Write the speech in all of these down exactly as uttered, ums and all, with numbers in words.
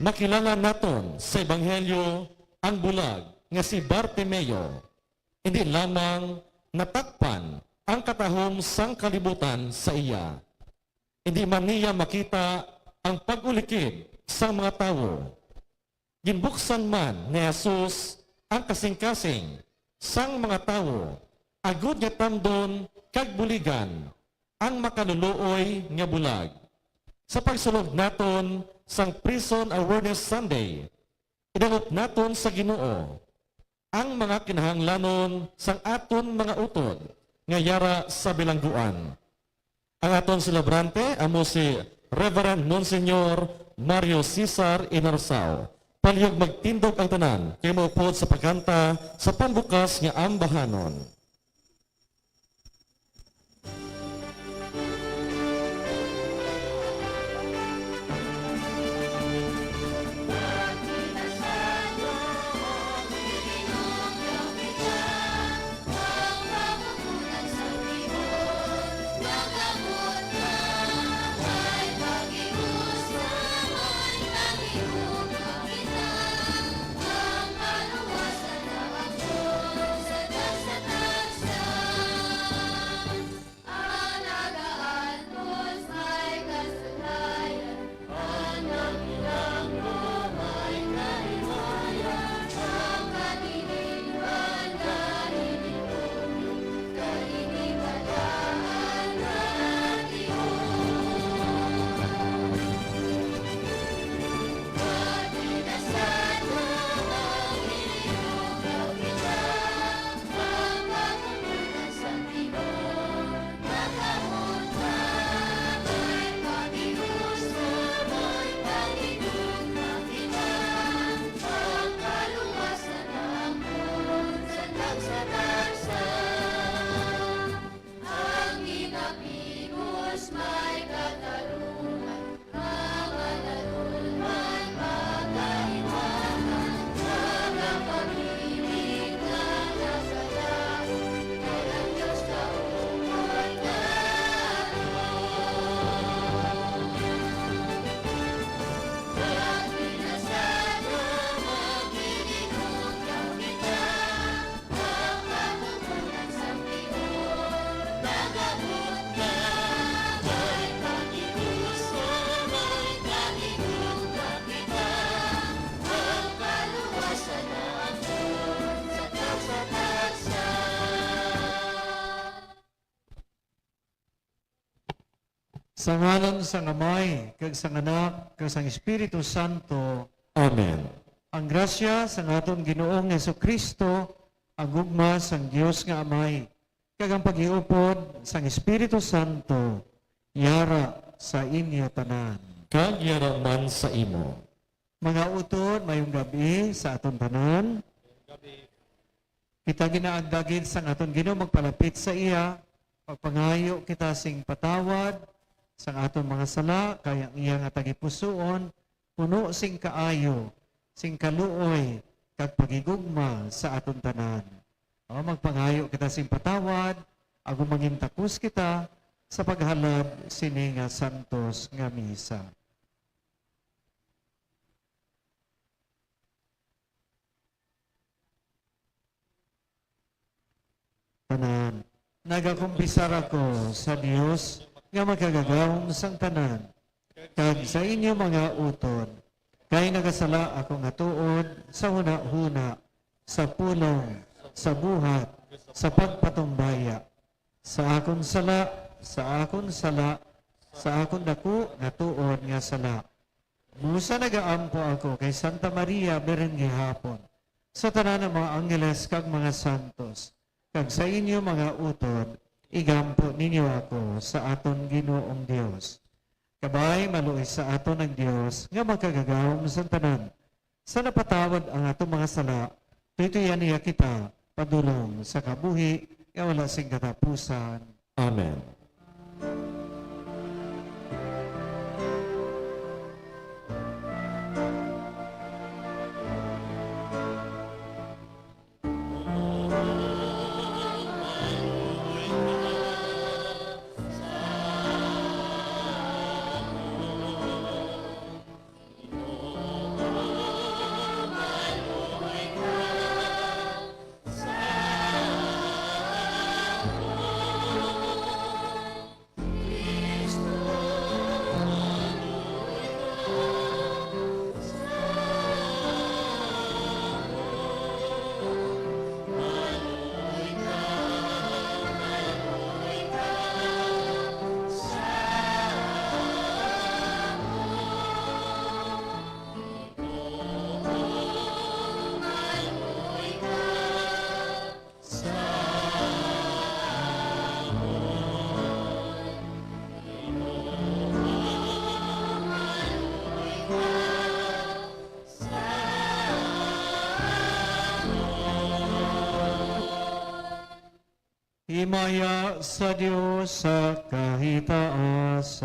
Makilala naton sa Ebanghelyo ang bulag nga si Bartimeo. Hindi lamang natakpan ang katahom sang kalibutan sa iya, hindi man niya makita ang pag-ulikid sang mga tawo. Ginbuksan man ni Jesus ang kasingkasing sang mga tawo, agod nga tamdon kag buligan ang makaluluoy nga bulag. Sa pagsulod naton sang Prison Awareness Sunday, idangop naton sa Ginoo ang mga kinahanglanon sang aton mga utod nga yara sa bilangguan. Ang aton selebrante amo si Reverend Monsignor Mario Cesar Inarsao. Palihog magtindog ang tanan kay maupod sa pagkanta sa pambukas nga ambahanon. Sa ngalan sang Amay, kag sang Anak, kag sang Espiritu Santo. Amen. Ang grasya sang aton Ginoong Jesu-Cristo, ang gugma sang Dios nga Amay, kag ang paghiupod sang Espiritu Santo, yara sa inyo tanan. Kag yara man sa imo. Mga utod, mayong gab-i sa aton tanan. Kita ginaagda gid sang aton Ginoo magpalapit sa iya, magpangayo kita sing patawad sang aton mga sala, kay ang iya nga tagipusoon, puno sing kaayo, sing kaluoy, kag paghigugma sa aton tanan. O, magpangayo kita sing patawad, agod mangintakos kita sa paghalad sini nga santos nga misa. Tanan. Nagakumpisar ako sa Dios nga Makagagahom sang tanan, kag sa inyo mga utod, kay nagasala ako nga tuod sa hunahuna, sa pulong, sa buhat, sa pagpatumbaya, sa akon sala, sa akon sala, sa akon daku nga tuod nga sala. Busa nagaampo ako kay Santa Maria Birhen gihapon, sa tanan nga mga anggeles kag mga santos, kag sa inyo mga utod, igampo ninyo ako sa aton Ginoong Dios. Kabay, maluoy sa aton ang Dios nga Makagagahom sang tanan. Sa napatawad ang aton mga sala, tuytoyan niya kita padulong sa kabuhi nga wala sing katapusan. Amen. Himaya sa Dios sa kahitaasan.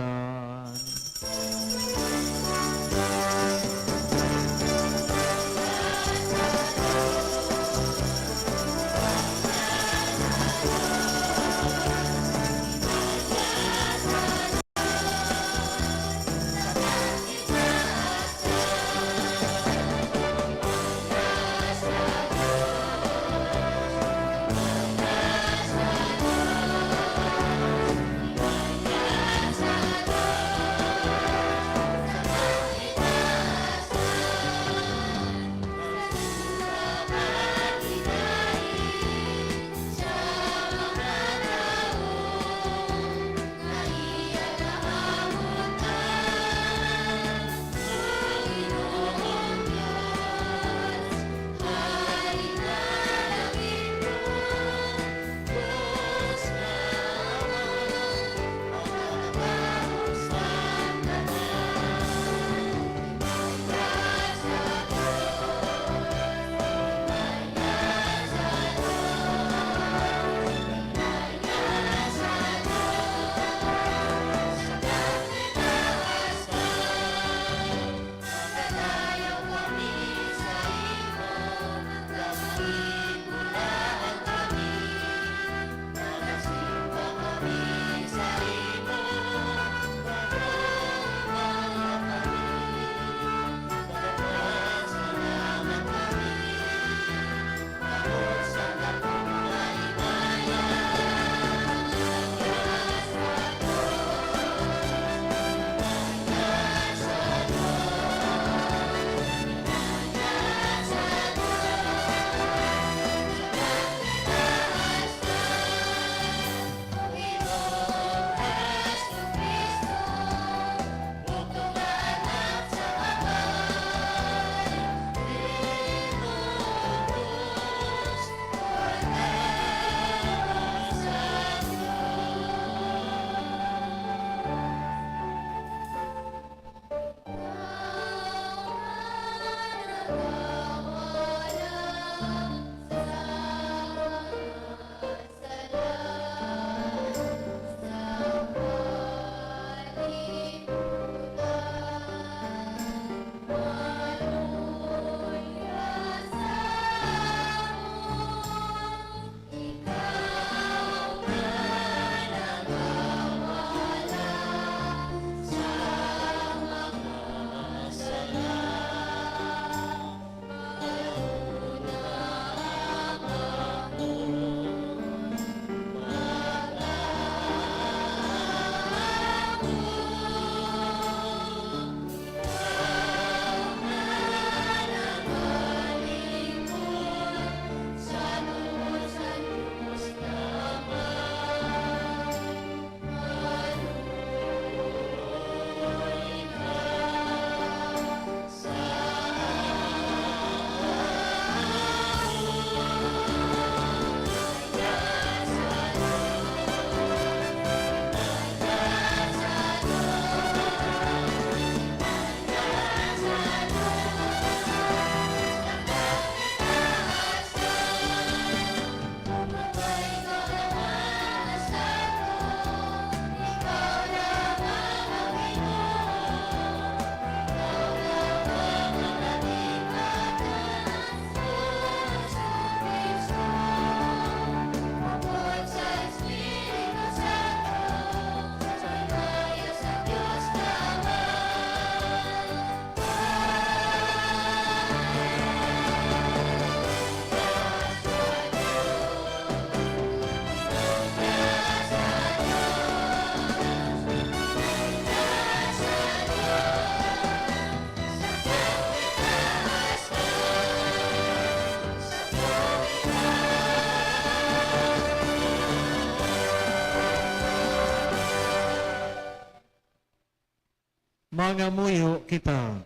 Mangamuyo kita.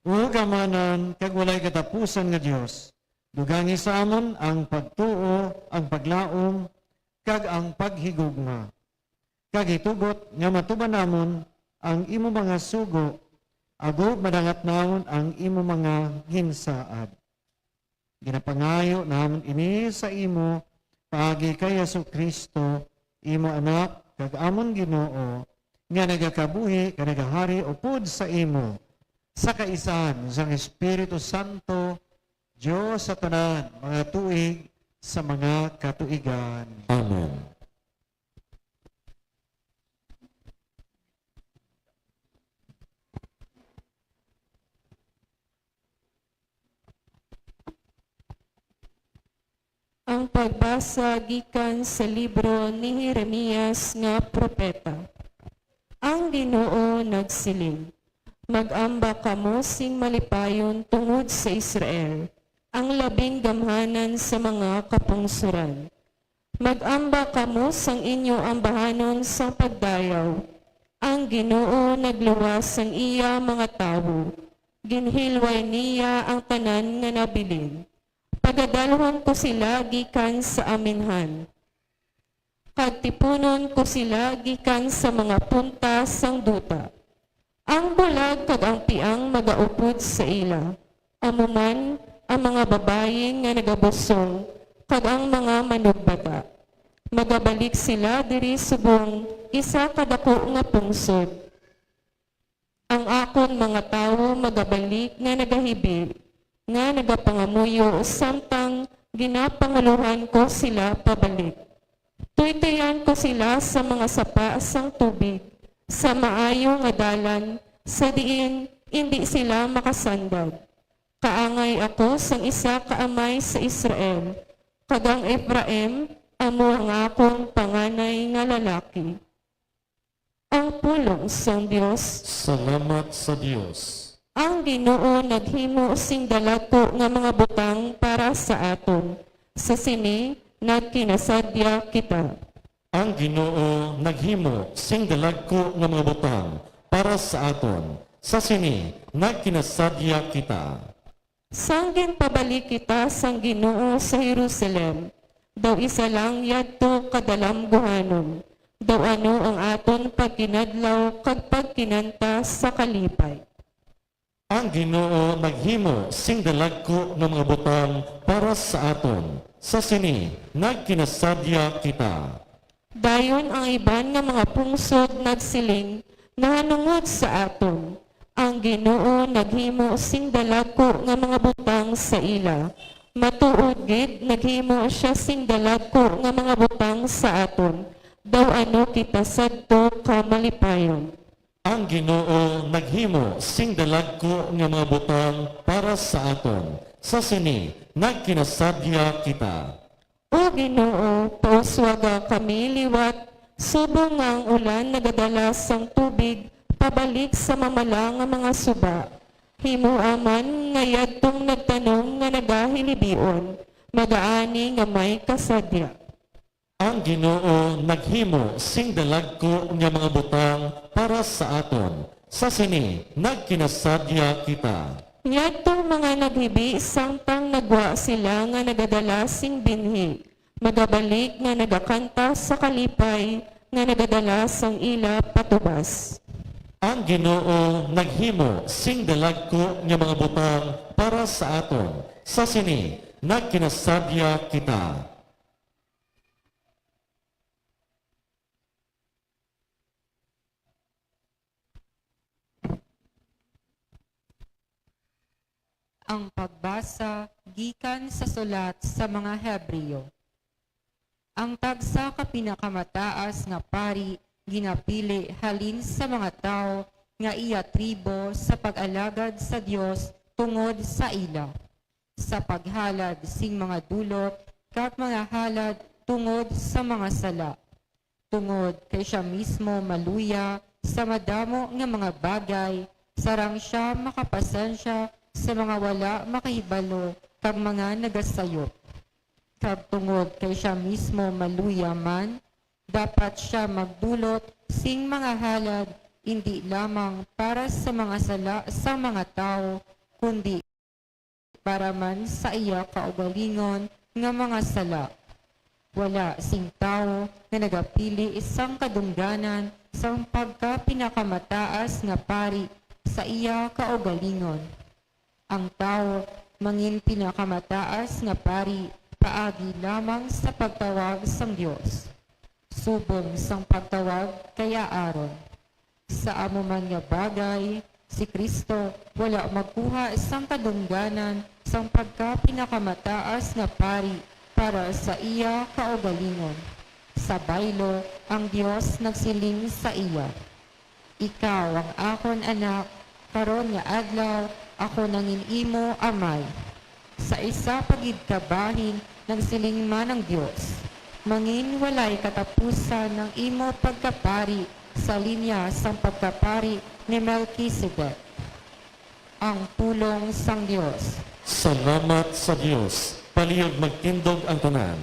O gamanan kag walay katapusan nga Dios, dugangi sa amon ang pagtuo, ang paglaom, kag ang paghigugma, kag itugot nga matuman namon ang imo mga sugo, agod madangat namon ang imo mga ginsaad. Ginapangayo namon ini sa imo paagi kay Jesu-Cristo, imo Anak, kag amon Ginoo, nga nagakabuhi kag nagahari upod sa imo, sa kaisan sang Espiritu Santo, Dios sa tanan mga tuig sa mga katuigan. Amen. Ang pagbasa gikan sa libro ni Jeremias nga propeta. Ang Ginoo nagsiling, "Mag-amba kamo sing malipayon tungod sa Israel, ang labing gamhanan sa mga kapungsoran. Mag-amba kamo sang inyo ambahanon sang pagdayaw. Ang Ginoo nagluwas sang iya mga tawo, ginhilway niya ang tanan nga nabilin. Pagadalhon ko sila gikan sa aminhan, kag tipunon ko sila gikan sa mga punta sang duta. Ang bulag kag ang piang magaupod sa ila, amo man ang mga babayi nga nagabusong kag ang mga manugbata. Magabalik sila diri subong isa ka daku nga pungsod. Ang akon mga tawo magabalik nga nagahibi, nga nagapangamuyo, samtang ginapanguluhan ko sila pabalik. Tuytoyan ko sila sa mga sapa sang tubig, sa maayo nga dalan, sa diin indi sila makasandad. Kaangay ako sang isa ka amay sa Israel, kag ang Efraim amo ang akon panganay nga lalaki." Ang pulong sang Dios. Salamat sa Dios. Ang Ginoo naghimo sing dalagku nga mga butang para sa aton. Sa sini, nagkinasadya kita. Ang Ginoo naghimo sing dalagku nga mga butang para sa aton. Sa sini, nagkinasadya kita. Sang ginpabalik kita sang Ginoo sa Jerusalem, daw isa lang yadto ka dalamguhanon, daw ano ang aton pagkinadlaw kag pagkinanta sa kalipay. Ang Ginoo naghimo sing dalagku nga mga butang para sa aton. Sa sini, nagkinasadya kita. Dayon ang iban nga mga pungsod nagsiling nahanungod sa aton, "Ang Ginoo naghimo sing dalagku nga mga butang sa ila. Matuod gid, naghimo sia sing dalagku nga mga butang sa aton. Daw ano kita sadto ka malipayon." Ang Ginoo naghimo sing dalagku nga mga butang para sa aton. Sa sini, nagkinasadya kita. O Ginoo, pauswaga kami liwat, subong nga ang ulan nagadala sang tubig pabalik sa mamala nga mga suba. Himoa man nga yadtong nagtanom nga nagahilibion, magaani nga may kasadya. Ang Ginoo naghimo sing dalagku nga mga butang para sa aton. Sa sini, nagkinasadya kita. Yadtong mga naghibi samtang nagwa sila nga nagadala sing binhi, magabalik nga nagakanta sa kalipay nga nagadala sang ila patubas. Ang Ginoo naghimo sing dalagku nga mga butang para sa aton. Sa sini, nagkinasadya kita. Ang pagbasa gikan sa sulat sa mga Hebreo. Ang tagsa ka pinakamataas nga pari ginapili halin sa mga tawo nga iya tribo sa pag-alagad sa Dios tungod sa ila, sa paghalad sing mga dulot kag mga halad tungod sa mga sala, tungod kay sia mismo maluya sa madamo nga mga bagay, sarang sia makapasensya sa mga wala makahibalo kag mga nagasayop. Kag tungod kay sia mismo maluya man, dapat sia magdulot sing mga halad, indi lamang para sa mga sala sang mga tawo, kundi para man sa iya kaugalingon nga mga sala. Wala sing tawo nga nagapili sang kadungganan sang pagkapinakamataas nga pari sa iya kaugalingon. Ang tawo mangin pinakamataas nga pari paagi lamang sa pagtawag sang Dios, subong sang pagtawag kay Aaron. Sa amo man nga bagay, si Cristo wala magkuha sang kadungganan sang pagkapinakamataas nga pari para sa iya kaugalingon. Sa baylo, ang Dios nagsiling sa iya, "Ikaw ang akon anak, karon nga adlaw ako nangin imo amay." Sa isa pa gid ka bahin nagsiling man ang Dios, "Mangin walay katapusan ang imo pagkapari sa linya sang pagkapari ni Melquisedec." Ang pulong sang Dios. Salamat sa Dios. Palihog magtindog ang tanan.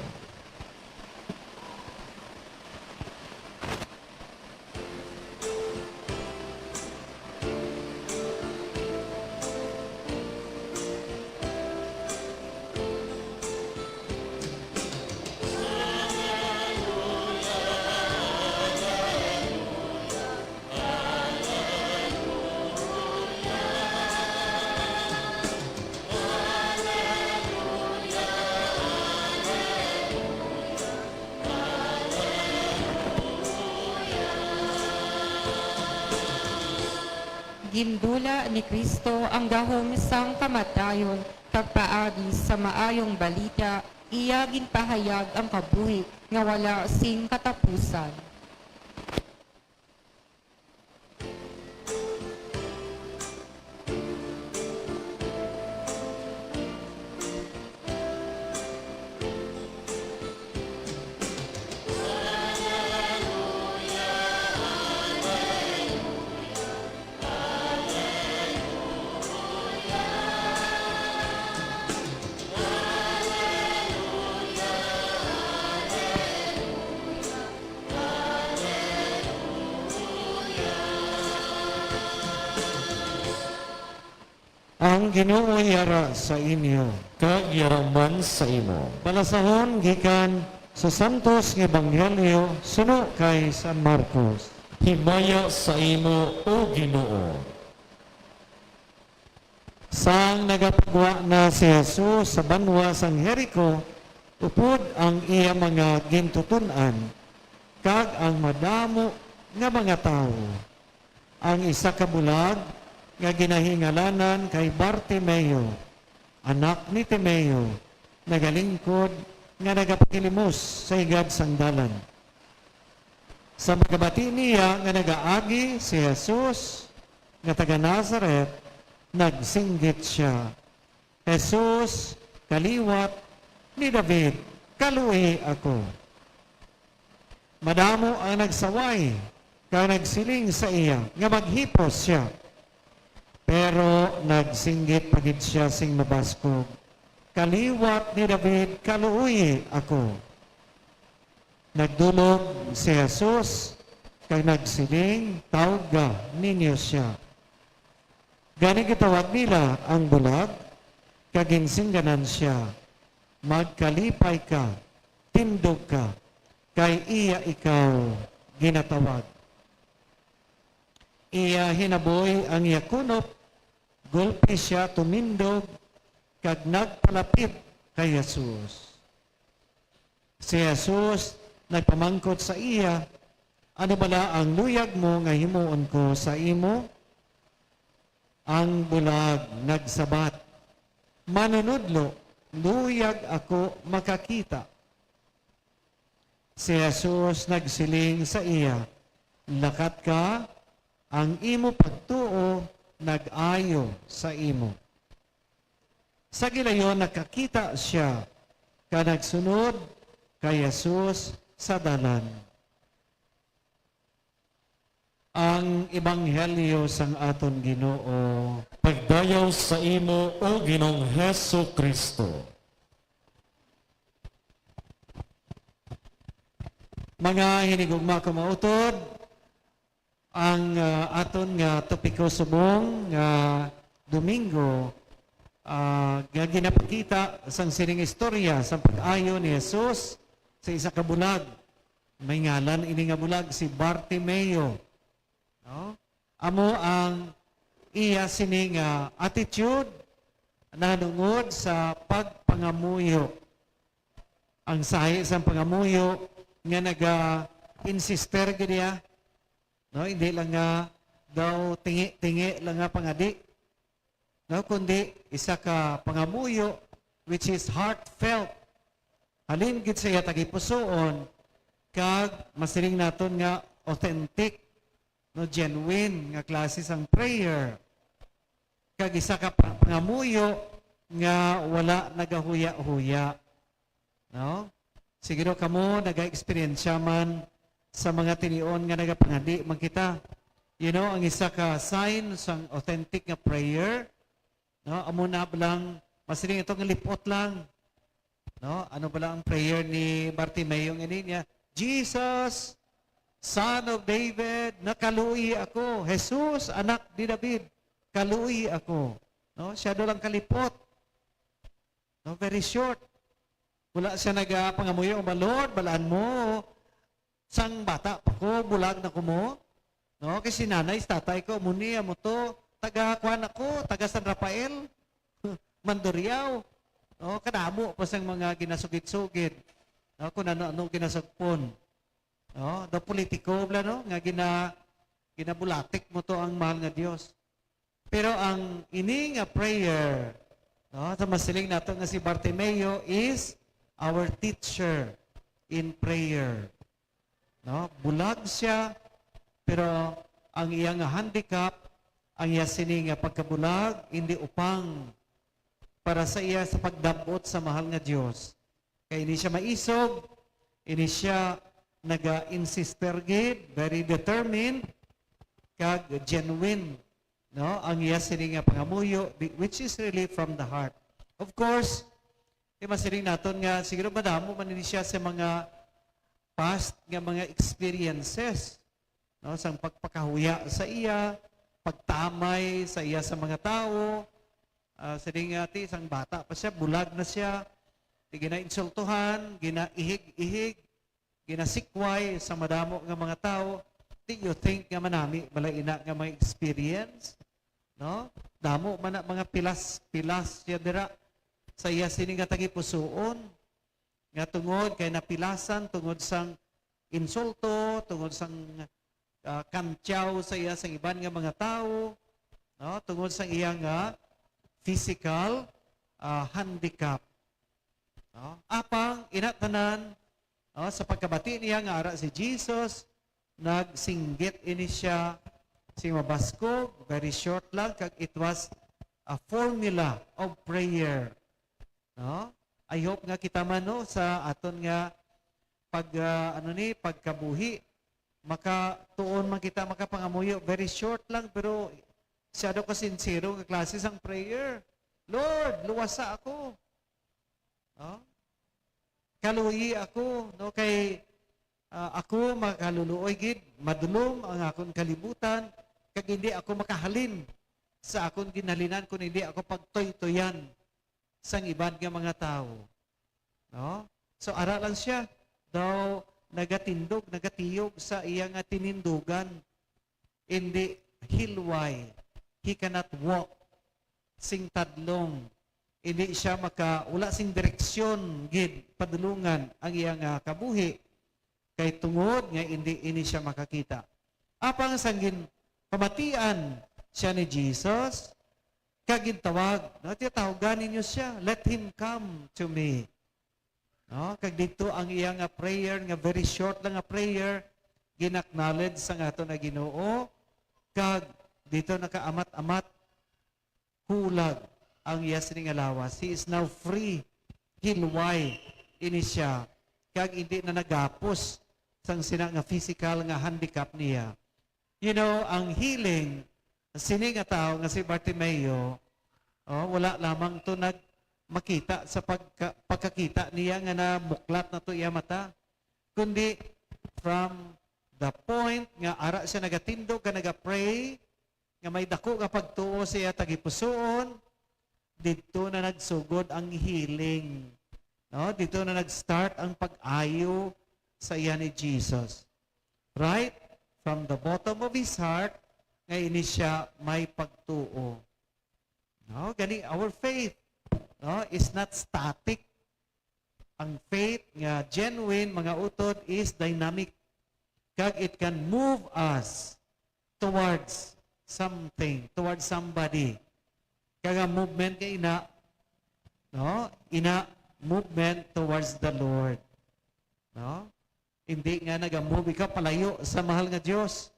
Gindula ni Cristo ang gahom sang kamatayon, kag paagi sa Maayong Balita, iya ginpahayag ang kabuhi nga wala sing katapusan. Ang Ginoo yara sa inyo. Kag yara man sa imo. Balasahon gikan sa Santos nga Ebanghelyo suno kay San Marcos. Himaya sa imo, O Ginoo. Sang nagapagwa na si Jesus sa banwa sang Jerico, upod ang iya mga gintuton-an kag ang madamo nga mga tawo. Ang isa ka bulag nga ginahingalanan kay Bartimeo, anak ni Timeo, nagalingkod nga nagapakilimos sa higad sang dalan. Sa pagkabati niya nga nagaagi si Jesus nga taga Nazaret, nagsinggit sia, "Jesus, kaliwat ni David, kaluoyi ako." Madamo ang nagsaway kag nagsiling sa iya nga maghipos sia. Pero nagsinggit pa gid sia sing mabaskog, "Kaliwat ni David, kaluoyi ako." Nagdulog si Jesus kag nagsiling, "Tawga ninyo sia." Gani gitawag nila ang bulag, kag ginsingganan sia, "Magkalipay ka, tindog ka, kay iya ikaw ginatawag." Iya hinaboy ang iya kunop, gulpi sia tumindog, kag nagpalapit kay Jesus. Si Jesus nagpamangkot sa iya, "Ano bala ang luyag mo nga himuon ko sa imo?" Ang bulag nagsabat, "Manunodlo, luyag ako makakita." Si Jesus nagsiling sa iya, "Lakat ka, ang imo pagtuo nag-ayo sa imo." Sa gilayon nakakita sia, kag nagsunod kay Jesus sa dalan. Ang ebanghelyo sang aton Ginoo. Pagdayaw sa imo, O Ginoong Jesu-Cristo. Mga hinigugma, kamautod, ang, ah, aton nga topiko subong nga Domingo, ah, nga ginapakita sang sining istorya sang pag-ayo ni Jesus sa isa ka bulag. May ngalan ini nga bulag, si Bartimeo. No? Amo ang iya sini nga attitude, nahanungod sa pagpangamuyo. Ang sahi sang pangamuyo nga naga-insister gid niya, no? Hindi lang nga daw tingi-tingi lang nga pangadi, no? Kundi isa ka pangamuyo which is heartfelt. Halin gid sa iya tagipusoon, kag masiling naton nga authentic, no, genuine nga klase sang prayer, kag isa ka pa-, pangamuyo nga wala nagahuya-huya, no? Siguro kamo naga-eksperyensya man sa mga tinion nga nagapangadi man kita. You know, ang isa ka sign sang authentic nga prayer, no, amo na lang, masiling ito nga lipot lang. No? Ano bala ang prayer ni Bartimeo nga ini niya? "Jesus, Son of David, nakaluoy ako. Jesus, anak ni David, kaluoy ako." No? Siya daw lang kalipot. No? Very short. Wala siya nagapangamuyo, "Ba, Lord, balaan mo, sang bata pa ko, bulag na ko mo." No? Kay si nanay, si tatay ko, amo ni, amo to, taga kuan ako, taga San Rafael, Mandurriao. No? Kadamo pa sang mga ginasugid-sugid. No? Kung ano-ano ginasagpon. No? Daw politiko bala, no? Nga gina-, ginabulatik mo to ang mahal nga Dios. Pero ang ini nga prayer, no, sa masiling nato nga si Bartimeo is our teacher in prayer. No? Bulag siya, pero ang iya nga handicap, ang iya sini nga pagkabulag, hindi upang para sa iya sa pagdab-ot sa mahal nga Dios. Kay ini siya maisog, ini siya naga-insister gid, very determined, kag genuine, no? Ang iya sini nga pangamuyo, di-, which is really from the heart. Of course, di masiling naton nga siguro madamo man ini siya sa mga past nga mga experiences, no? Sang pagpakahuya sa iya, pagtamay sa iya sa mga tawo, ah, siling nga ti, sang bata pa siya, bulag na siya, di ginainsultuhan, ginaihig-ihig, ginasikway sa madamo nga mga tawo. Do you think nga manami bala ina nga mga experience? No? Damo man na mga pilas-pilas siya dira sa iya sini nga tagipusoon, nga tungod kay napilasan, tungod sang insulto, tungod sang, ah, kantyaw sa iya sang iban nga mga tawo, no? Tungod sang iya nga physical, ah, handicap. No? Apang ina tanan, no, sa pagkabati niya nga ara si Jesus, nagsinggit ini siya sing mabaskog, very short lang, kag it was a formula of prayer. No? I hope nga kita man, no, sa aton nga pag, ah, ano ni, pagkabuhi, makatuon man kita, makapangamuyo. Very short lang, pero siya daw ka sincero nga klase sang prayer. "Lord, luwasa ako. No? Kaluyi ako, no? Kay, ah, ako makaluluoy gid, madulom ang akon kalibutan, kag hindi ako makahalin sa akon ginhalinan, kun hindi ako pagtuytoyan sang iban nga mga tawo." No? So, ara lang siya, daw nagatindog, nagatiyog sa iya nga tinindugan. Hindi hilway. He cannot walk sing tadlong. Hindi siya maka, wala sing direksyon gid padulungan ang iya nga kabuhi, kay tungod nga hindi ini siya makakita. Apang sang ginpamatian siya ni Jesus, kag gintawag, no, tiyatawagan ninyo siya, "Let him come to me." No? Kag dito ang iya nga prayer, nga very short lang nga prayer, gin-acknowledge sang aton nga Ginoo, kag dito nakaamat-amat hulag ang iya sini nga lawas. He is now free. Hilway ini siya. Kag hindi na nagapos sang sina nga physical nga handicap niya. You know, ang healing sini nga tawo nga si Bartimeo, oh, wala lamang to nag-, makita sa pagka-, pagkakita niya nga namuklat na to iya mata, kundi from the point nga ara siya nagatindog ka naga-pray, nga may dako nga pagtuo sa iya tagipusoon, didto na nagsugod ang healing. No? Didto na nag-start ang pag-ayo sa iya ni Jesus. Right from the bottom of his heart, nga ini siya may pagtuo. No? Gani, our faith no, is not static. Ang faith nga genuine, mga utod, is dynamic. Kag it can move us towards something, towards somebody. Kag ang movement nga ina, no? Ina, movement towards the Lord. No? Hindi nga naga-move ikaw palayo sa mahal nga Dios.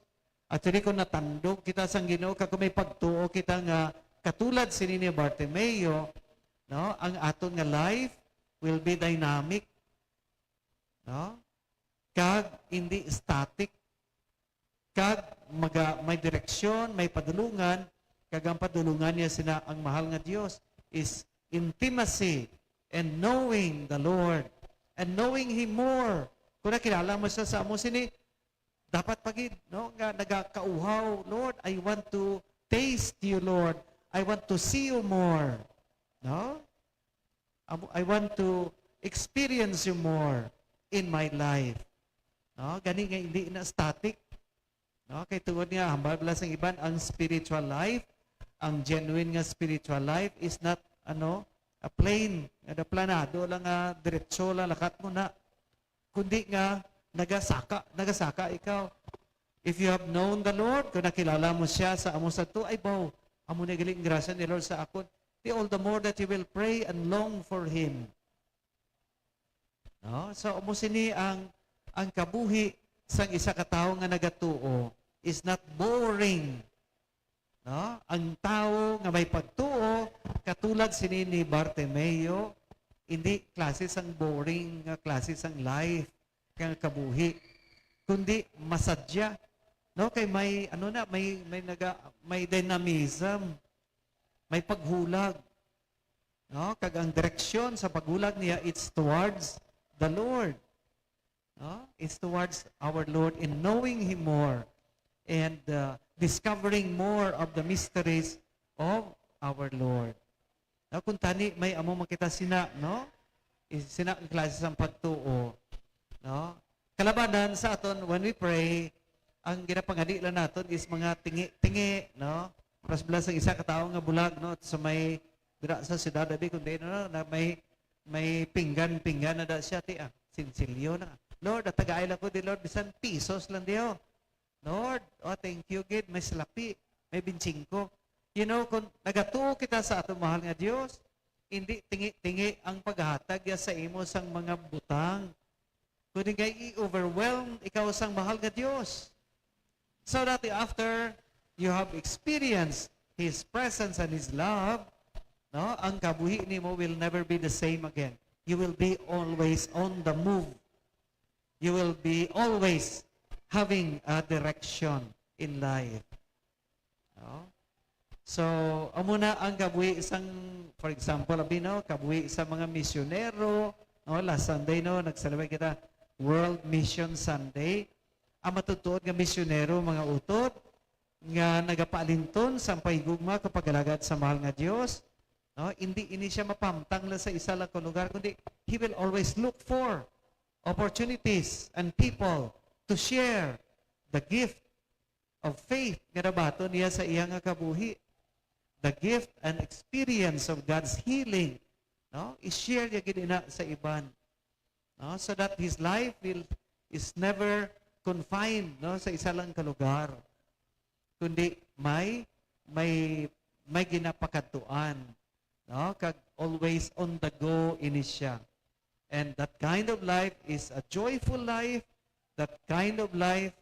Actually, kung natandog kita sang Ginoo, kag kung may pagtuo kita nga katulad sini ni Bartimeo, no, ang aton nga life will be dynamic, no? Kag hindi static. Kag maga-, may direksyon, may padulungan, kag ang padulungan niya sina ang mahal nga Dios is intimacy and knowing the Lord and knowing Him more. Kung nakilala mo siya sa amo sini, dapat pa gid, no, nga nagakauhaw, "Lord, I want to taste you, Lord. I want to see you more." No? Amo, "I want to experience you more in my life." No? Gani nga hindi na static. No? Kay tungod nga, hambal bala sang iban, ang spiritual life, ang genuine nga spiritual life is not, ano, a plain, nga planado lang nga diretso lang lakat mo na. Kundi nga nagasaka, nagasaka ikaw. If you have known the Lord, kung nakilala mo siya sa amo sa to, ay baw, amo na galing grasya ni Lord sa akon. Di all the more that you will pray and long for Him. No? So, amo sini ang, ang kabuhi sang isa ka tawo nga nagatuo is not boring. No? Ang tawo nga may pagtuo, katulad sini ni Bartimeo, hindi klase sang boring nga klase sang life nga kabuhi, kundi masadya. No? Kay may, ano na, may, may naga-, may dynamism, may paghulag. No? Kag ang direksyon sa paghulag niya, it's towards the Lord. No? It's towards our Lord in knowing Him more and, uh, discovering more of the mysteries of our Lord. No? Kung tani, may amo makita sina, no? Is-, sina ang klase sang pagtuo, no? Kalabanan sa aton, when we pray, ang ginapangani lang naton is mga tingi-tingi, no? Mas bala sang isa ka tawo nga bulag, no? Sa may, dira sa siyudad, abi, kundi, no, na may, may pinggan-pinggan na da siya, ti, ah, sinsilyo na. "Lord, atagai lang ko di, Lord, bisan pisos lang di, oh. Lord, oh, thank you gid, may salapi, may bingtsingko." You know, kung nagatuo kita sa aton mahal nga Dios, hindi tingi-tingi ang paghatag niya sa imo sang mga butang, kundi nga i-overwhelm ikaw sang mahal nga Dios. So that after you have experienced His presence and His love, no, ang kabuhi nimo will never be the same again. You will be always on the move. You will be always having a direction in life. No? So, amo na ang kabuhi sang, for example, abi, no, kabuhi sa mga misyonero, no, last Sunday, no, nag-celebrate kita World Mission Sunday. Ang matutuod nga misyonero, mga utod, nga nagapaalinton sang pahigugma kag pag-alagad sa mahal nga Dios, no, hindi ini siya mapahamtang lang sa isa lang ka lugar, kundi he will always look for opportunities and people to share the gift of faith nga nabaton niya sa iya nga kabuhi, the gift and experience of God's healing, no? I-share niya gid ina sa iban, no? So that his life will, is never confined, no, sa isa lang ka lugar, kundi may, may, may ginapakadtuan, no? Kag always on the go ini siya. And that kind of life is a joyful life. That kind of life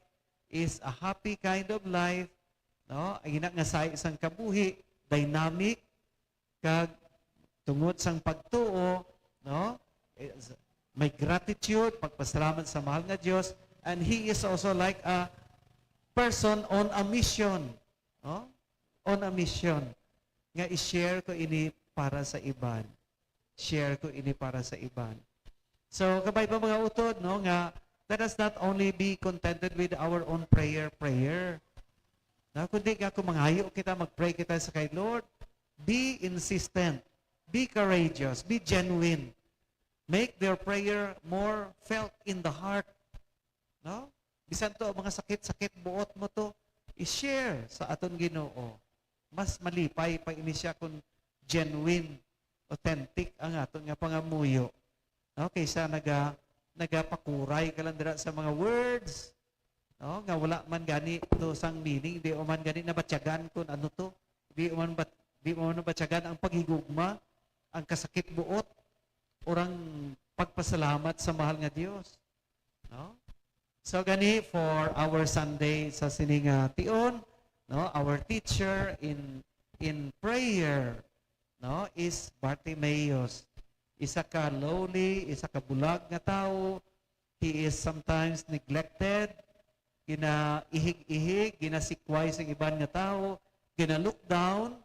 is a happy kind of life. No? Ang ina nga sahi sang kabuhi, dynamic, kag tungod sang pagtuo, no? Is, may gratitude, pagpasalamat sa mahal nga Dios, and he is also like a person on a mission, no? On a mission nga i-share ko ini para sa iban. Share ko ini para sa iban. So, kabay pa, mga utod, no, nga let us not only be contented with our own prayer, prayer. No, kundi nga kung mangayo kita, mag-pray kita sa kay Lord, be insistent, be courageous, be genuine. Make their prayer more felt in the heart. No? Bisan to, mga sakit-sakit buot mo to, i-share sa aton Ginoo. Mas malipay pa ini siya kung genuine authentic ang aton nga pangamuyo, no? Kaysa naga-, nagapakuray ka lang dira sa mga words, no? Nga wala man gani to sang meaning, di man gani nabatyagan kung ano to. Di man bat-, di man nabatyagan ang paghigugma, ang kasakit buot, or ang pagpasalamat sa mahal nga Dios. No? So gani, for our Sunday sa sini nga tion, no, our teacher in, in prayer, no, is Bartimaeus. Isa ka lowly, isa ka bulag nga tawo. He is sometimes neglected, ginaihig-ihig, ginasikway sang iban nga tawo, gina-look down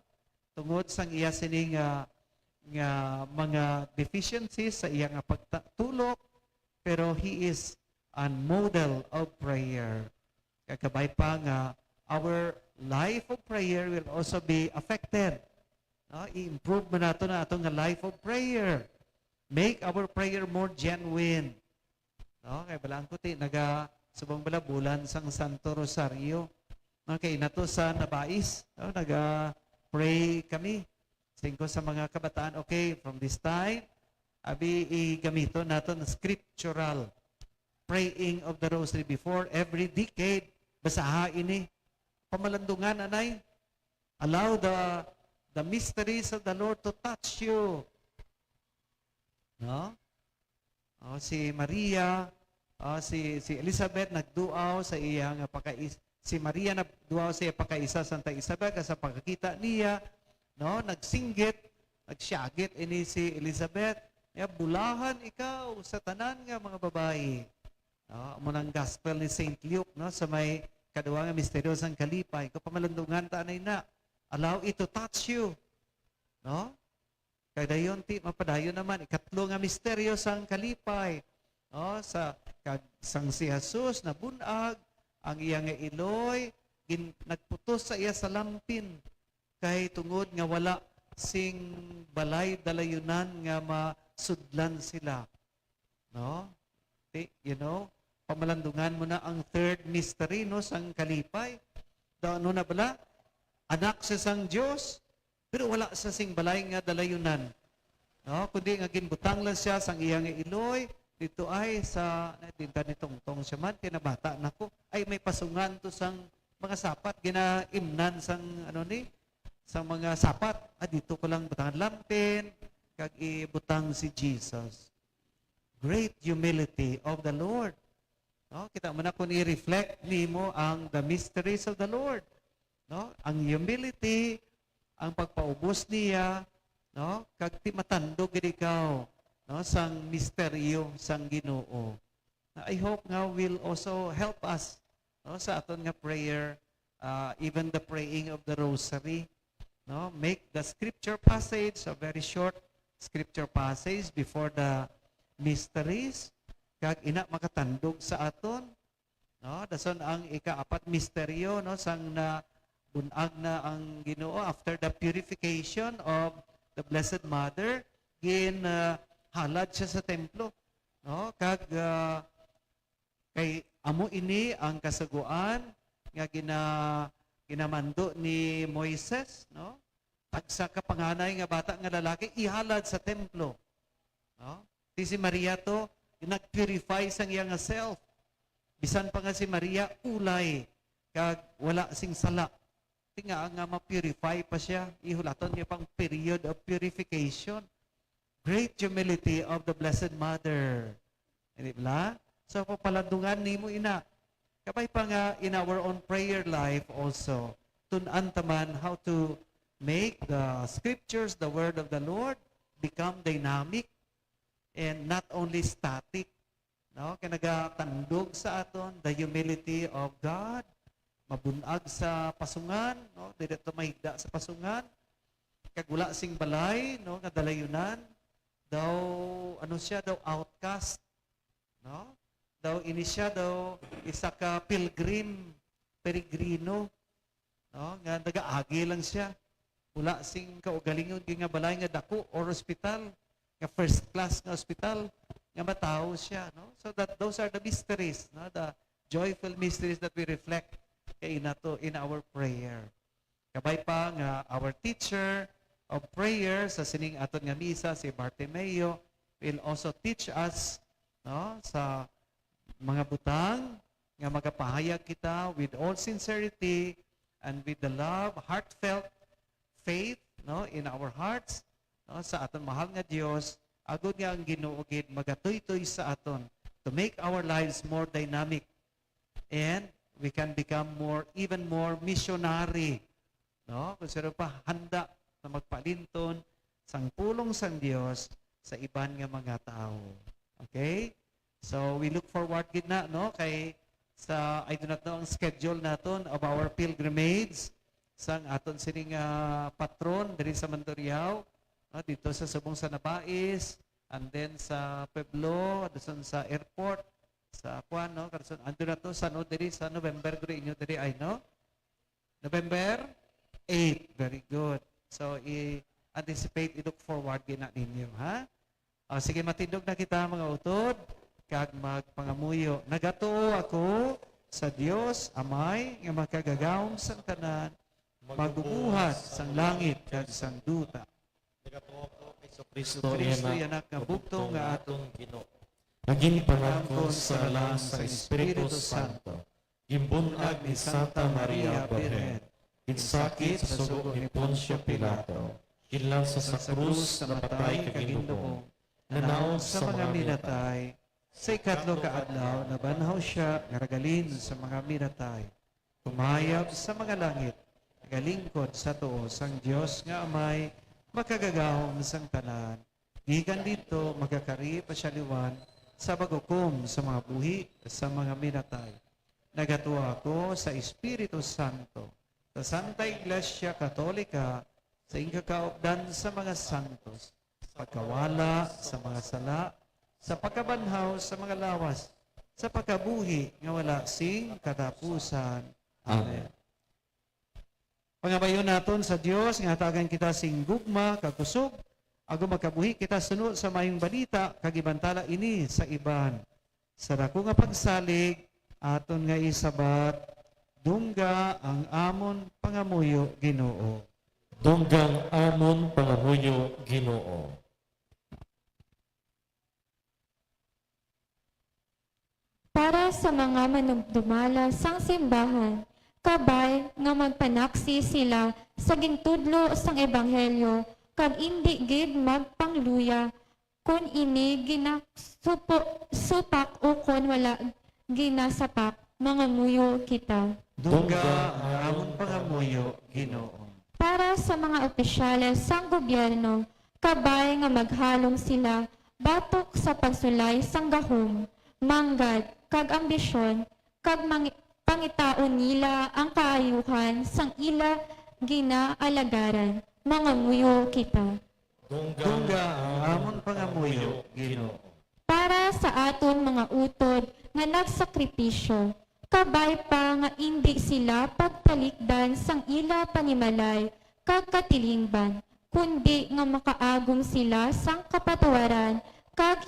tungod sang iya sini nga, nga mga deficiencies sa iya nga pagtulok, pero he is a model of prayer. Kag kabay pa nga our life of prayer will also be affected. No? I-improve man nato na ato nga life of prayer. Make our prayer more genuine. No? Kay balaan ko ti naga subong bala bulan sang Santo Rosario. No? Kay nato sa Nabais, no? Naga-pray kami. Singko sa mga kabataan, okay, from this time, abi, igamiton naton scriptural praying of the rosary before every decade. Basaha ini. Pamalandungan, anay. Allow the, the mysteries of the Lord to touch you. No? Oh, si Maria, oh, si, si Elizabeth nagduaw sa iya nga pakais-, si Maria nagduaw sa iya pakaisa, Santa Isabel, kag sa pagkakita niya, no, nagsinggit, nagsyagit ini si Elizabeth. Niya, "Bulahan ikaw sa tanan nga mga babayi." No, amo nang gospel ni Saint Luke, no, sa may kadua nga misteryo sang kalipay. Kung pamalandungan ta anay na, allow it to touch you. No? Kay dayon ti mapadayon naman ikatlo nga misteryo sang kalipay, no? Sa kag sang si Jesus nabun-ag, ang iya nga iloy gin-, nagputos sa iya salampin, kay tungod nga wala sing balay dalayunan nga masudlan sila, no? Ti, you know, pamalandungan mo na ang third mystery, no, sang kalipay. Daw ano na bala? Anak siya sang Dios, pero wala sa sing balay nga dalayunan. No? Kundi nga ginbutang lang siya sang iya nga iloy, dito ay sa, na, dinta ni Tongtong siya man, kay nabata na ko. Ay, may pasungan to sang mga sapat, ginaimnan sang, ano ni, sang mga sapat. Ah, dito ko lang butangan lampin, kag ibutang si Jesus. Great humility of the Lord. No? Kita mo na kung i-reflect nimo ang the mysteries of the Lord. No? Ang humility, ang pagpaubos niya, no? Kag ti matandog gid ikaw, no, sang misteryo sang Ginoo. I hope nga will also help us, no, sa aton nga prayer, uh, even the praying of the rosary, no? Make the scripture passage a very short scripture passage before the mysteries, kag ina makatandog sa aton, no? Dason ang ikaapat misteryo, no, sang nabun-ag na ang Ginoo after the purification of the Blessed Mother, gin, ah, halad siya sa templo, no? Kag, ah, kay amo ini ang kasugoan nga gina-, ginamando ni Moises, no? Tagsa ka panganay nga bata nga lalaki ihalad sa templo. No? Ti si Maria to, nag-purify sang iya nga self. Bisan pa nga si Maria ulay kag wala sing sala. Ti nga, nga ma-purify pa siya, ihulaton niya pang period of purification. Great humility of the Blessed Mother. Hindi bala? So, papalandungan nimo ina. Kabay pa nga in our own prayer life also, tun-an ta man how to make the scriptures, the word of the Lord, become dynamic and not only static. No? Kay nagatandog sa aton the humility of God, mabun-ag sa pasungan, no? Dili to mahigda sa pasungan. Kag wala sing balay, no, nga dalayunan. Daw, ano siya, daw outcast, no? Daw ini siya daw isa ka pilgrim, peregrino, no, nga nagaagi lang siya. Wala sing kaugalingon gid nga balay nga dako or ospital, nga first class nga ospital, nga matawo siya, no? So that, those are the mysteries, no? The joyful mysteries that we reflect kay nato in our prayer. Kabay pa nga our teacher, of prayer sa sining aton nga misa, si Bartimeo will also teach us, no, sa mga butang nga magapahayag kita with all sincerity and with the love, heartfelt faith, no, in our hearts, no, sa aton mahal nga Dios, agud nga ang Ginoo gid magatuytoy sa aton to make our lives more dynamic and we can become more, even more missionary, no? Kung sino pa handa na magpalinton sang pulong sang Dios sa iban nga mga tawo. Okay? So, we look forward gid na, no? Kay sa, I do not know ang schedule naton of our pilgrimage sang aton sining, ah, patron diri sa Mandurriao, no? Dito sa subong sa Nabais, and then sa Pueblo, dason sa airport, sa kuan, no? Karon, ando na to, sa, no, diri sa November, diri inyo diri ay, no? November eight. Very good. So, i-anticipate, i-look forward gina ninyo, ha? O, sige, matindog na kita, mga utod, kag magpangamuyo. Nagatuo ako sa Dios, Amay, nga makagagahom sang tanan, magbubuhat sang langit kag sang duta. Nagatuo ako kay Jesu-Cristo, Jesu-Cristo, iya Anak nga bugtong nga aton Ginoo. Nga ginpamangkon sa ngalan sang Espiritu Santo. Ginbun-ag ni Santa Maria Birhen. Ginsakit sa sugo ni Poncio Pilato. Ginlansa sa krus, napatay kag ginlubong. Nanaog sa mga minatay. Sa ikatlo ka adlaw, nabanhaw sia nga nagahalin sa mga minatay. Kumayab sa mga langit, nagalingkod sa tuo sang Dios nga Amay, makagagahom sang tanan. Gikan didto, magakari pa sia liwat sa paghukom sa mga buhi sa mga minatay. Nagatuo ako sa Espiritu Santo, sa Santa Iglesia Katolika, sa ikakaupdan sa mga santos, sa pagkawala sa mga sala, sa pagkabanhaw sa mga lawas, sa pagkabuhi nga wala sing katapusan. Amen. Amen. Pangabayon naton sa Dios nga hatagan kita sing gugma kag kusog, agud makabuhi kita suno sa maayong balita kag ibantala ini sa iban. Sa dako nga pagsalig, aton nga isabat, "Dungga ang amon pangamuyo, Ginoo." Dungga ang amon pangamuyo, Ginoo. Para sa mga manugdumala sang simbahan, kabay nga magpanaksi sila sa gintudlo sang ebanghelyo kag indi gid magpangluya kon ini ginasupo-, supak ukon wala ginasapak, mangamuyo kita. Dungga ang amon pangamuyo, Ginoo. Para sa mga opisyales sang gobyerno, kabay nga maghalong sila batok sa pagsulay sang gahom, manggad, kag ambisyon, kag mangi-, pangitaon nila ang kaayuhan sang ila ginaalagaran, mangamuyo kita. Dungga ang amon pangamuyo, Ginoo. Para sa aton mga utod nga nagsakripisyo, kabay pa nga indi sila pagtalikdan sang ila panimalay kag katilingban, kundi nga makaagom sila sang kapatawaran kag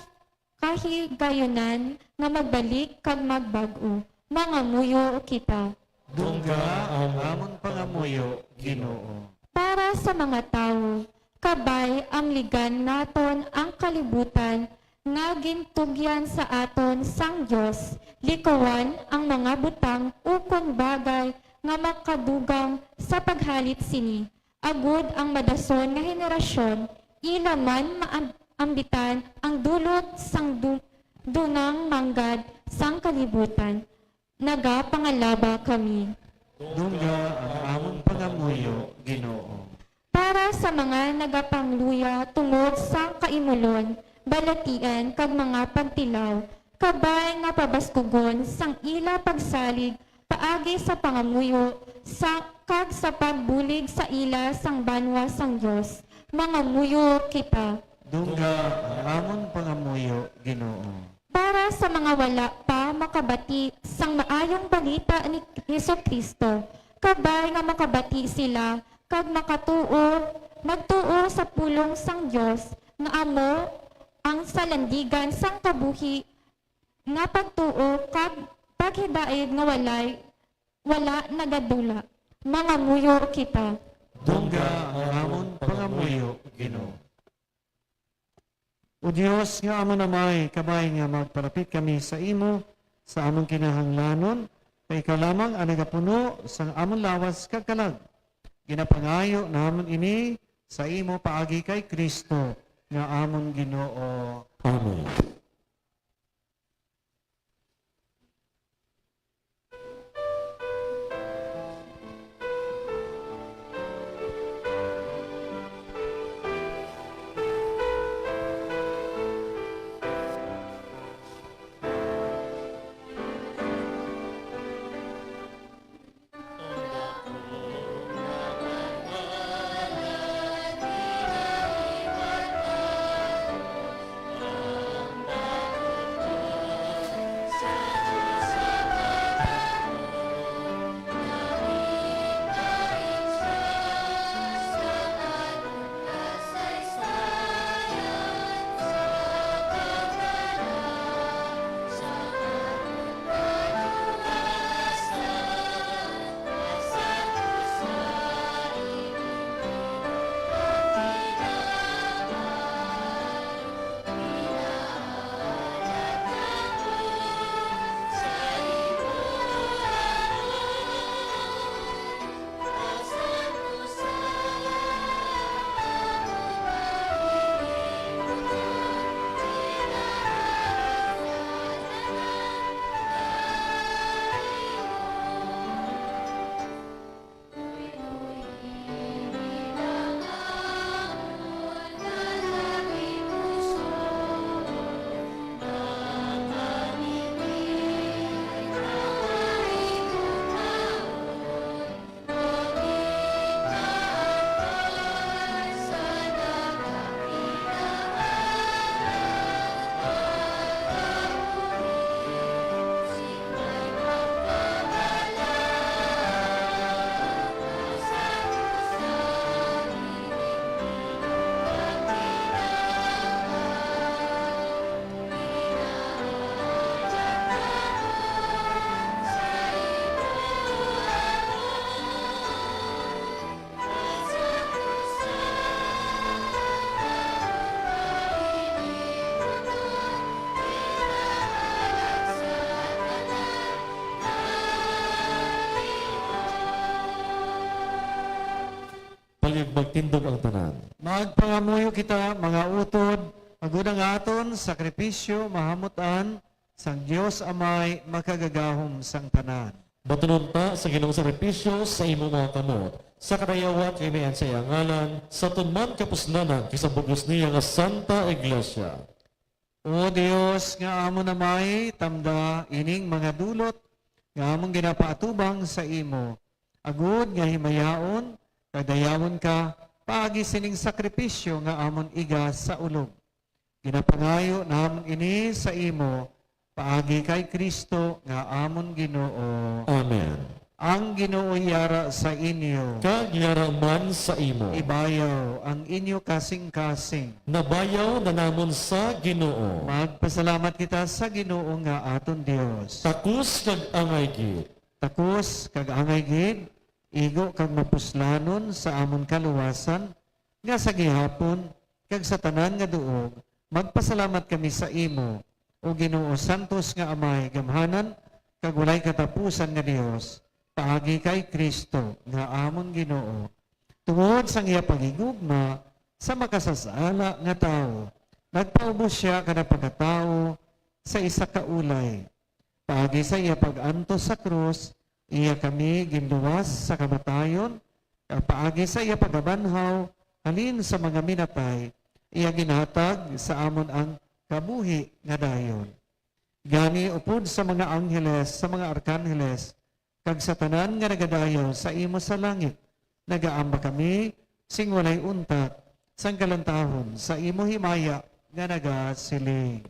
kahigayunan nga magbalik kag magbag-o. Mangamuyo kita. Dungga ang amon pangamuyo, Ginoo. Para sa mga tawo, kabay amligan naton ang kalibutan nga gintugyan sa aton sang Dios, likawan ang mga butang ukon bagay nga makadugang sa paghalit sini, agud ang madason nga henerasyon ila man maam-, ambitan ang dulot sang du-, dungang manggad sang kalibutan. Nagapangalaba kami. Dungga ang amon pangamuyo, Ginoo. Para sa mga nagapangluya tungod sa kaimulon, balatian, kag mga pagtilaw, kabay nga pabaskugon sang ila pagsalig paagi sa pangamuyo sa, kag sa pagbulig sa ila sang banwa sang Dios, mangamuyo kita. Dungga ang amon pangamuyo, Ginoo. Para sa mga wala pa makabati sang maayong balita ni Jesu-Cristo, kabay nga makabati sila kag makatuo, magtuo sa pulong sang Dios nga amo ang salandigan sang kabuhi nga pagtuo kag paghidaid nga walay, wala nagadula. Mangamuyo kita. Dungga ang amon pangamuyo, Ginoo. O Dios nga amon Amay, kabay nga magpalapit kami sa imo sa amon kinahanglanon, kay ikaw lamang ang nagapuno sang amon lawas kag kalag. Ginapangayo namon ini sa imo paagi kay Cristo nga amon Ginoo. Amen. Palihog magtindog ang tanan. Magpangamuyo kita, mga utod, agod ang aton sakripisyo mahamut-an sang Dios Amay makagagahom sang tanan. Batunon ta sa Ginoong sakripisyo sa imo mga kamot, sa kadayawat nga may sa iya ngalan, sa tuman kapuslanan kag sa bug-os niya nga Santa Iglesia. O Dios nga amon Amay, tamda ining mga dulot nga amon ginapaatubang sa imo, agud nga himayaon kag dayawon ka paagi sining sakripisyo nga amon iga sa ulog. Ginapangayo namon ini sa imo paagi kay Cristo nga amon Ginoo. Amen. Ang Ginoo yara sa inyo. Kag yara man sa imo. Ibayaw ang inyo kasing-kasing. Nabayaw na namon sa Ginoo. Magpasalamat kita sa Ginoo nga aton Dios. Takos kag angay gid. Takos kag angay gid, igo kag mapuslanon sa amon kaluwasan, nga sa gihapon kag sa tanan nga duog magpasalamat kami sa imo, O Ginoo, santos nga Amay, gamhanan kag walay katapusan nga Dios, paagi kay Cristo nga amon Ginoo. Tungod sang iya paghigugma sa makasasala nga tawo, nagpaubos sia ka nagpakatawo sa isa ka ulay. Paagi sa iya pag-antos sa krus, iya kami ginluwas sa kamatayon, kag paagi sa iya pagabanhaw halin sa mga minatay, iya ginhatag sa amon ang kabuhi nga dayon. Gani, upod sa mga angheles, sa mga arkanheles, kag sa tanan nga nagadayaw sa imo sa langit, nagaamba kami sing walay untat sang kalantahon sa imo himaya nga nagasiling.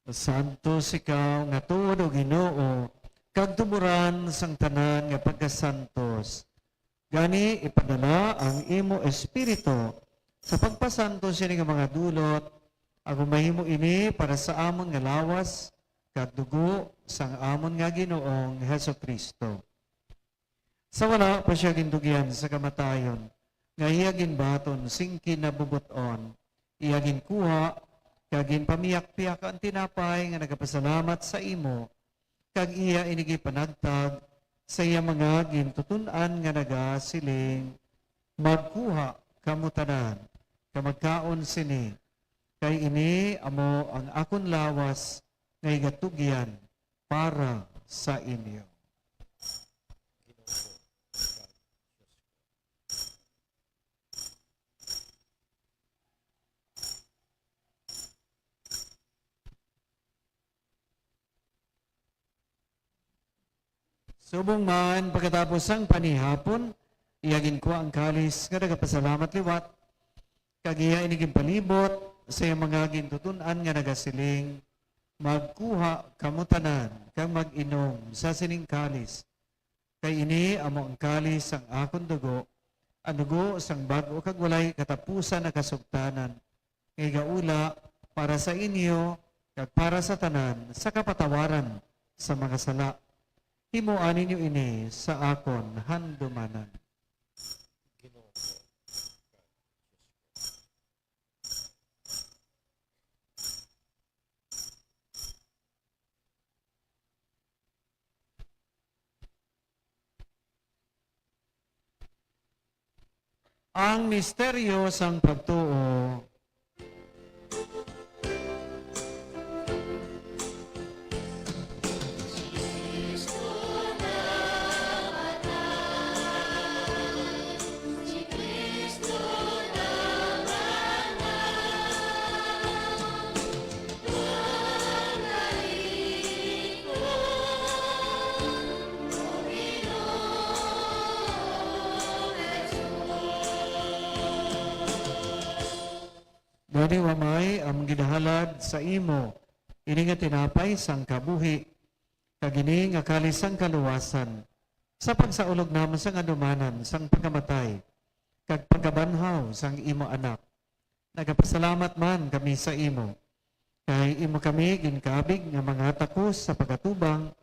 Santos ikaw nga tuod, O Ginoo, kag tuboran sang tanan nga pagkasantos. Gani, ipadala ang imo Espiritu sa pagpasantos sini nga mga dulot, agod mahimo ini para sa amon nga lawas kag dugo sang amon nga Ginoong Jesu-Cristo. Sa wala pa sia gindugyan sa kamatayon, nga iya ginbaton sing kinabubot-on, iya ginkuha kag ginpamiyakpiyak ang tinapay nga nagapasalamat sa imo, kag iya ini gipanagtag sa iya mga gintuton-an nga nagasiling, "Magkuha kamo tanan, kag magkaon sini, kay ini amo ang akon lawas nga igatugyan para sa inyo." Subong man, pagkatapos sang panihapon, iya ginkuha ang kalis nga nagapasalamat liwat, kag iya ini ginpalibot sa iyang mga gintuton-an nga nagasiling, "Magkuha kamo tanan kag mag-inom sa sining kalis, kay ini amo ang kalis sang akon dugo, ang dugo sang bag-o kag walay katapusan nga kasugtanan, nga igaula para sa inyo kag para sa tanan sa kapatawaran sa mga sala. Himoa ninyo ini sa akon handumanan." Ang misteryo sang pagtuo. Gani, O Amay, amon ginahalad sa imo ini nga tinapay sang kabuhi, kag ini nga kalis sang kaluwasan, sa pagsaulog namon sang adumanan sang pagkamatay kag pagkabanhaw sang imo Anak. Nagapasalamat man kami sa imo, kay imo kami ginkabig nga mga takos sa pag-atubang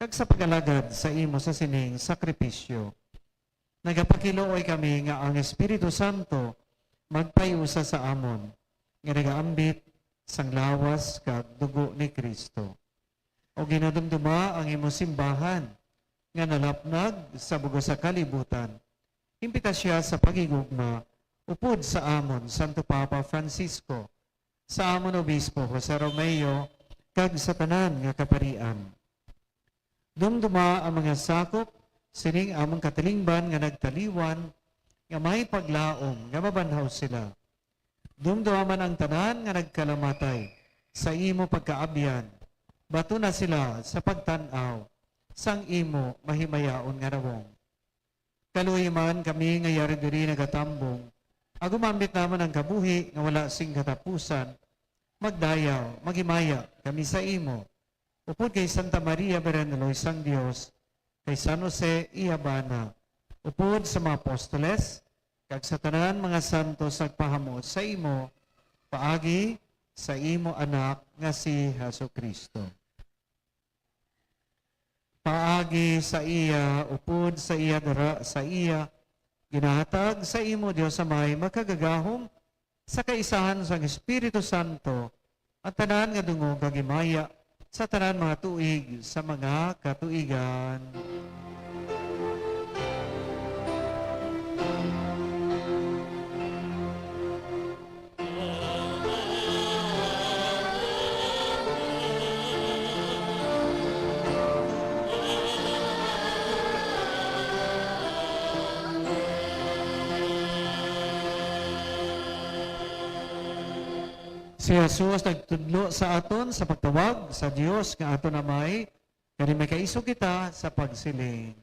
kag sa pag-alagad sa imo sa sining sakripisyo. Nagapakiluoy kami nga ang Espiritu Santo magpahiusa sa amon, nga nagaambit sang lawas kag dugo ni Cristo. O ginadumduma ang imo simbahan nga nalapnag sa bug-os sa kalibutan. Impita sia sa paghigugma upod sa amon Santo Papa Francisco, sa amon Obispo Jose Romeo, kag sa tanan nga kaparian. Dumduma ang mga sakop sining among katilingban nga nagtaliwan, nga may paglaom nga mabanhaw sila. Dumduma man ang tanan nga nagkalamatay sa imo pagkaabyan, bato na sila sa pagtan-aw sang imo mahimayaon nga nawong. Kaluoy man kami nga yari diri nagatambong, agumambit namon ang kabuhi nga wala sing katapusan. Magdayaw, maghimaya kami sa imo, upod kay Santa Maria, Birhen nga Loy sang Dios, kay San Jose, iya bana, upod sa mga apostoles, kag sa tanan mga santos nagpahamo sa imo, paagi sa imo Anak nga si Jesu-Cristo. Paagi sa iya, upod sa iya, dara sa iya, ginahatag sa imo, Dios Amay, makagagahom, sa kaisahan sang Espiritu Santo, ang tanan nga dungog kag himaya sa tanan mga tuig sa mga katuigan. Si Jesus nagtudlo sa aton sa pagtawag sa Dios nga aton Amay, kani may kaisog kita sa pagsiling.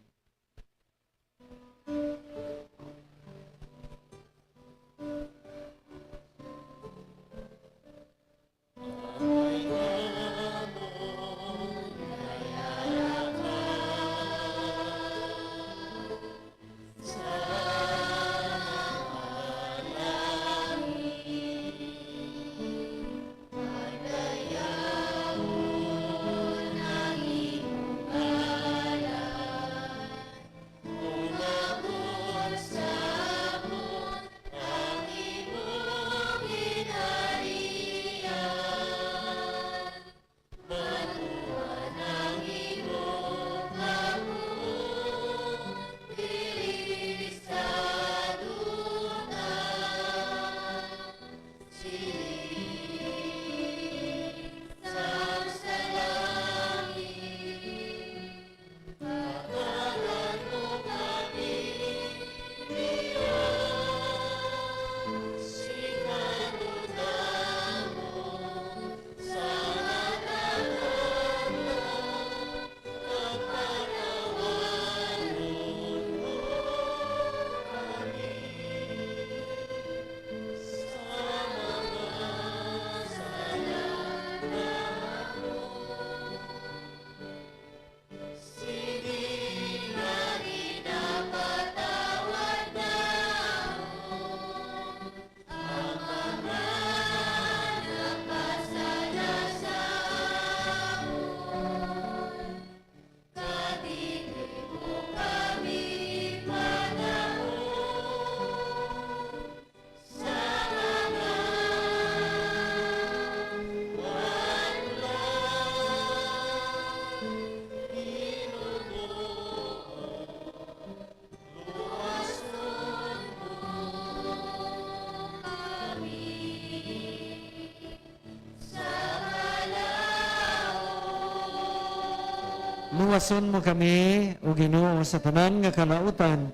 Luwason mo kami, O Ginoo, sa tanan nga kalautan,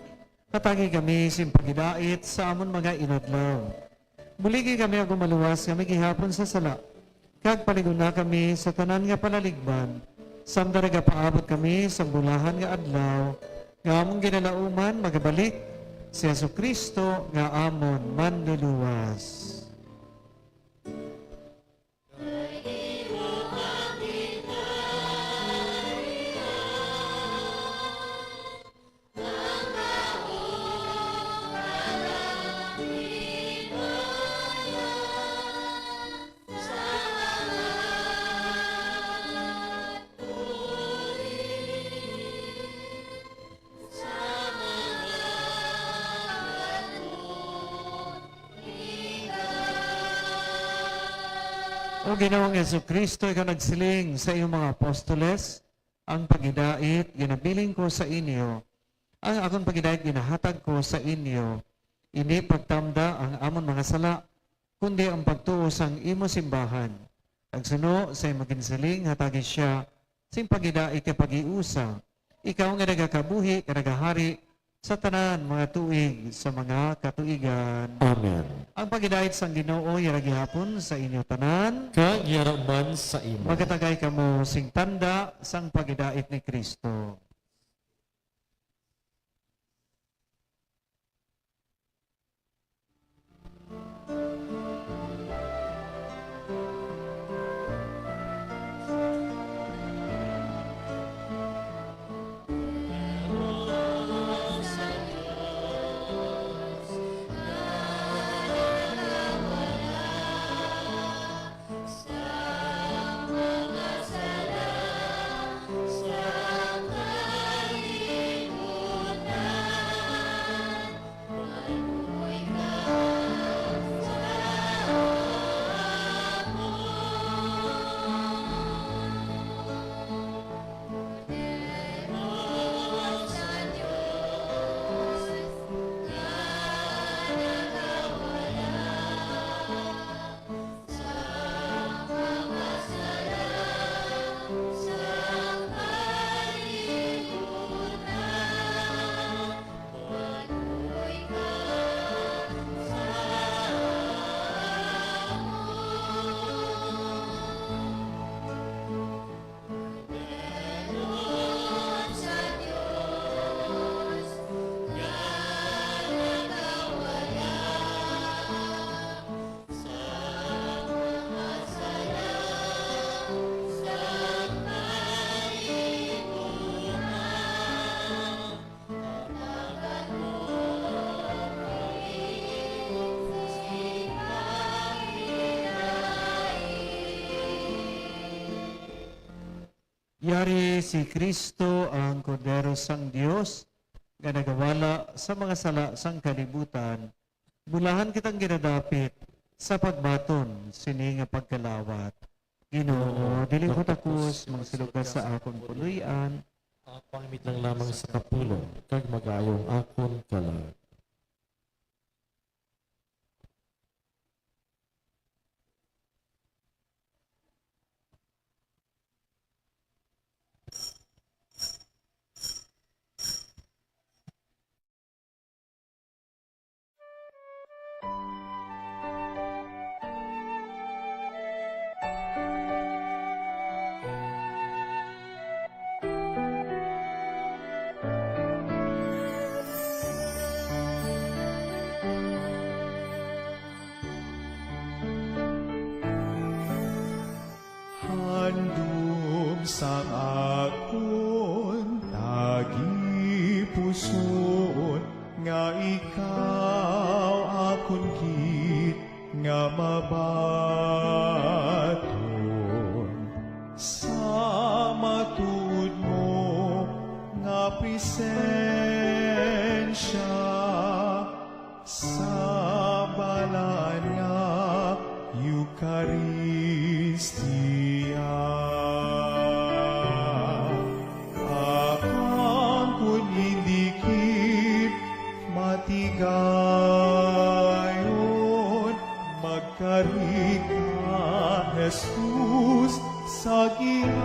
hatagi kami sing paghidait sa amon mga inadlaw. Buligi kami agud maluwas kami gihapon sa sala, kag palig-on-a kami sa tanan nga palaligban, samtang nagapaabot kami sa bulahan nga adlaw nga among ginalauman, magabalik si Jesu-Cristo nga amon Manluluwas. O Ginoong Jesu-Cristo, ikaw nagsiling sa imong mga apostoles, "Ang paghidait ginabilin ko sa inyo, ang akon paghidait ginahatag ko sa inyo, indi pagtamda ang amon mga sala, kundi ang pagtuo sang imo simbahan." Kag suno sa imo ginsiling, hatagi sia sing paghidait kag paghiusa, ikaw nga nagakabuhi kag nagahari sa tanan mga tuig sa mga katuigan. Amen. Ang paghidait sang Ginoo yara gihapon sa inyo tanan. Kag yara man sa imo. Magatagay kamo sing tanda sang paghidait ni Cristo. Yari si Cristo, ang Kordero sang Dios, nga nagawala sa mga sala sang kalibutan. Bulahan kitang ginadapit sa pagbaton sini nga pagkalawat. Ginoo, dili ko takos magsulod ka sa akon puloy-an. Pangmit lang lamang sa kapulong, kag mag-ayo ang akon kalag. Handom sang akon tagipusoon, nga ikaw akon gid nga mabaton sa matuod mo nga presensya. Sa balaan nga Eukaristia, apan kon indi gid matigayon, magkari ka, Jesus, sa gihapon.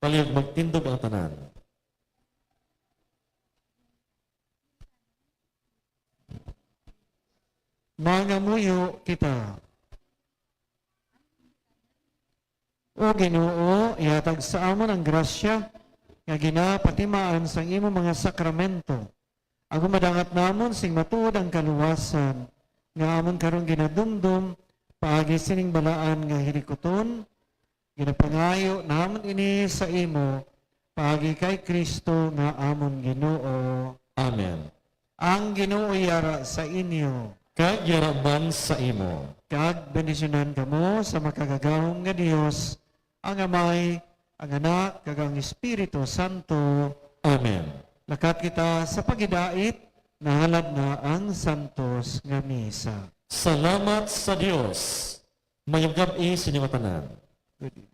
Palihog magtindog ang tanan. Mangamuyo kita. O Ginoo, ihatag sa amon ang grasya nga ginapatimaan sang imo mga sakramento, agud madangat namon sing matuod ang kaluwasan nga amon karon ginadumdom paagi sining balaan nga hilikuton. Ginapangayo namon ini sa imo paagi kay Cristo nga amon Ginoo. Amen. Ang Ginoo yara sa inyo. Kag yara man sa imo. Kag bendisyonan kamo sa makagagahom nga Dios, ang Amay, ang Anak, kag ang Espiritu Santo. Amen. Lakat kita sa pagidait, nahalad na ang santos nga misa. Salamat sa Dios. Mayong gab-i sa inyo nga tanan. Good evening.